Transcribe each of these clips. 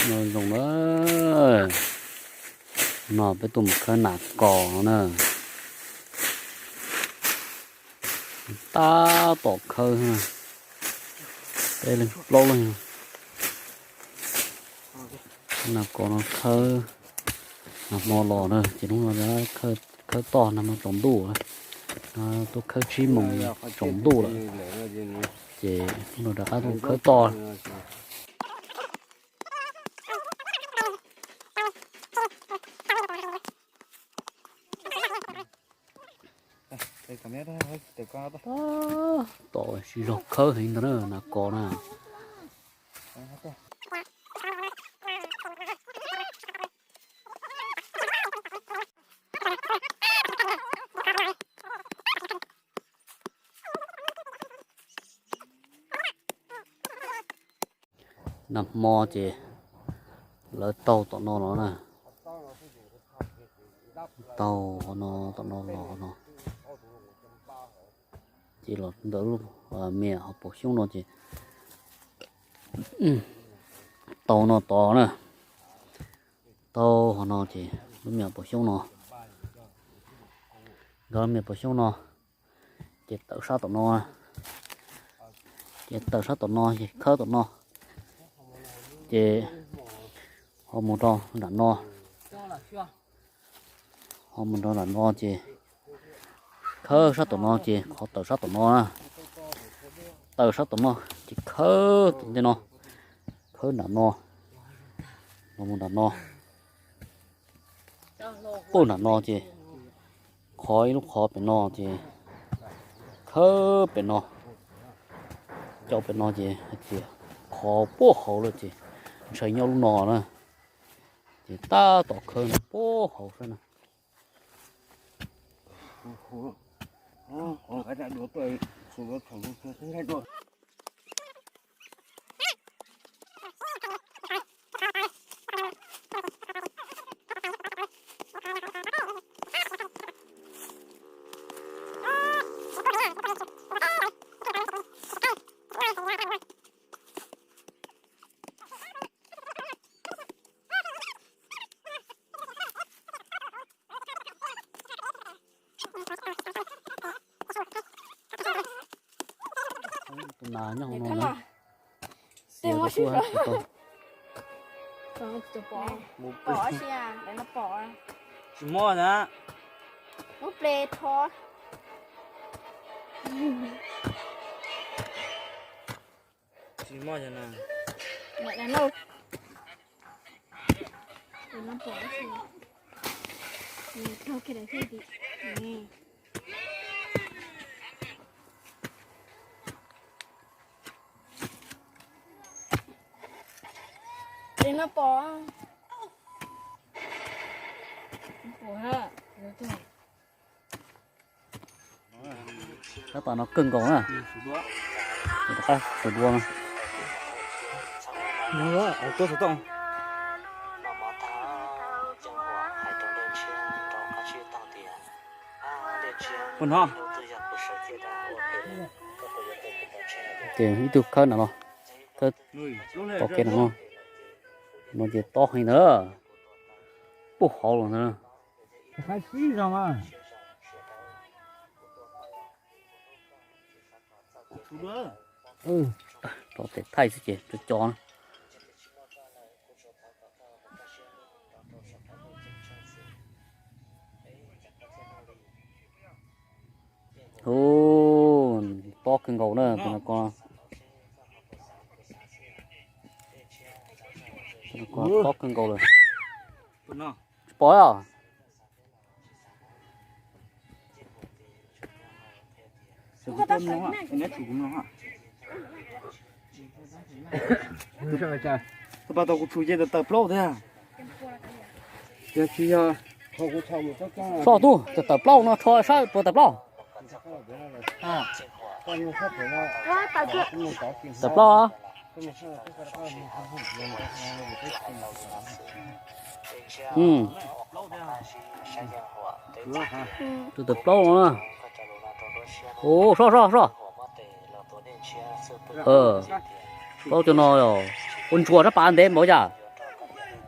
Nyob zoo na, no peb tuaj mus khawb nas kos no na. Tab tom khawb, peb leeg plaub leeg. Nas kos no khawb, nag hmo los na ces hnub no khawb toj, nag hmo tsaus ntuj, tuaj khawb tsib moos tsaus ntuj lawm, ces hnub no rov qab tuaj khawb toj. Tab tom sib zog khawb heev ntag na, nas kos na. Nag hmo ces lawv taug tom no los na, taug hov no, tom no los hov no, ces los ntawm lub me nyuam hauv paus xyoob no ces taug no tod na, taug hov no ces lub me nyuam hauv paus xyoob no, nkawd lub me nyuam hauv paus xyoob no, ces tawm sab tom no, ces tawm sab tom no ces khawb tom no, ces ho mus rau nram no, ho mus rau nram no ces khawb sab tom no ces qhov tawm sab tom no na, tawm sab tom no ces khawb tom ntej no, khawb nram no, los mus nram no, puag nram no ces qhov ib lub qhov pem no ces khawb pem no, coj pem no ces hais tias qhov puag hauv lawm ces ntshai nyob lub no na, ces tab tom khawb no puag hauv xwb na. Tus nas nyob hauv no na. Tsis muaj na. Tsis muaj na. Ces no pom. Tab tom no kawg nkaus na. Rov qab sawv dua no. Puas no? Ces ib tug khawb no los, khawb pom kev no, no ces tob heev ntag, puag hauv los ntag. Rau tes thaij xwb ces co co na. Hu, tob kawg nkaus na, tus no ko, tus no ko tob kawg nkaus lawm. Tsis pom os. Tab pas tau kuv tshum ces tawm plaub thiab. Tsis yog, so tub, tawm plaub no, rho sab puas tawm plaub. Tawm plaub. Tus tawm plaub no na. Ua, so so so. Plaub cov no ua ntsuas sab pas ntev npaum cas.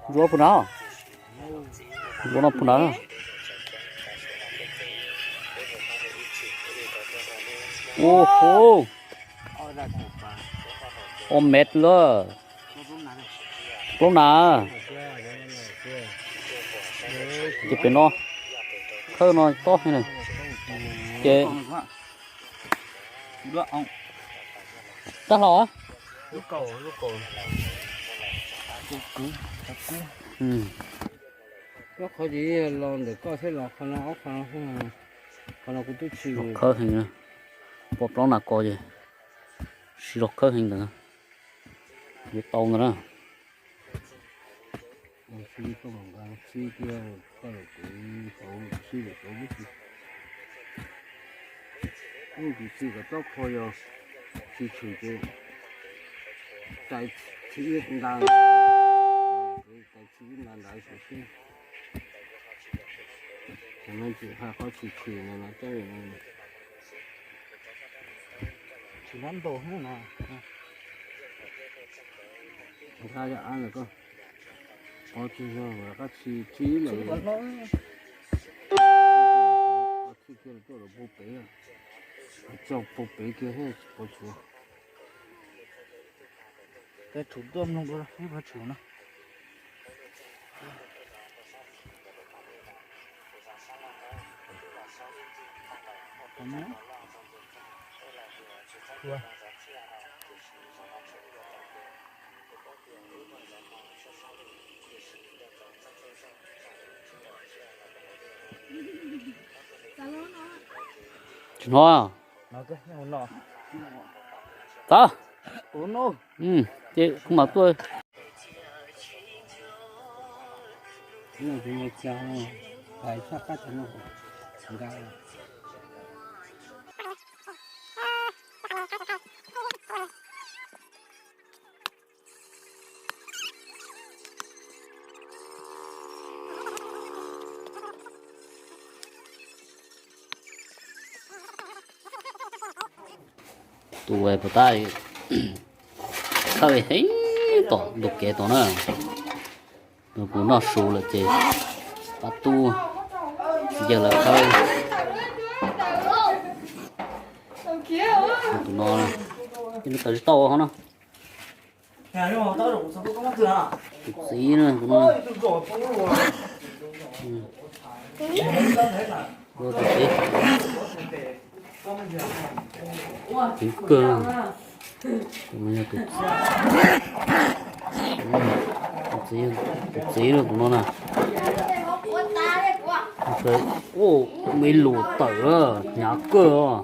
Ntsuab puag nrad, ntsuab no puag nrad. Ua hu, ob mev lawm. Plaub na. Ces pem no, khawb no tob heev na. Ces rab hlau. Ob qhov ces los ntawm koj thiab los qhov no, ob qhov no, qhov no kuv twb tsis khawb heev na. Pom plaub na ko ces siv los khawb heev ntawd, yuav tau ntawd na. Sib koj mam nqa sib kiag koj los kuv tau sib lawm tau lub tsis. Ub, tsis txi kom txob qhua yog tsis tshwm ces tais txhij ib nta, tais txhij ib nta ntawd xwb. Tsis hais qhov tshwm tshwm no no coj tsis nab ntaus no. Nqa cov av lawm koj, qhov tsis yog lawm qab tsis tsis lawm. Txhij kiag lawm tuaj lawm pug pem, txog pug pem kiag thiab tsis pov tshuav. Peb tshum tuaj mloog dua ib pab tshum no. Tsis hnov. Tau. Ces kuv mam tuaj. Tus puas tab thawj heev tom ntug kev tod na. Nws kuv noj su lawm ces pab tub yawg lawv thawj. Tus no, tawm tsis tau hov no. Tus txiv no, tus no. Tus txiv. Ceev kawg. Tus no yog tus txiv, tus txiv no, tus no na. Ua me lus tawm hnyav kawg os.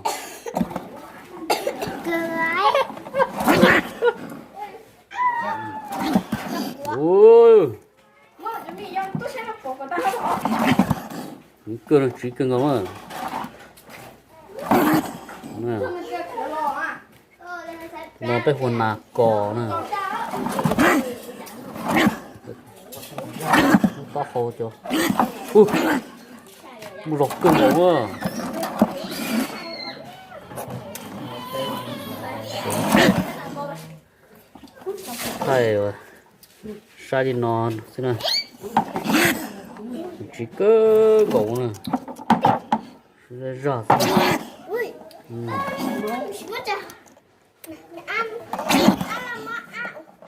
Tsiv kawg, tsiv kawg nkaus na. No peb hu nas kos na. Taub hau cov, mus zog kawg nkaus na. Thaij saib li no xwb na. Tsiv kawg nkaus na. Zaj zaj xwb.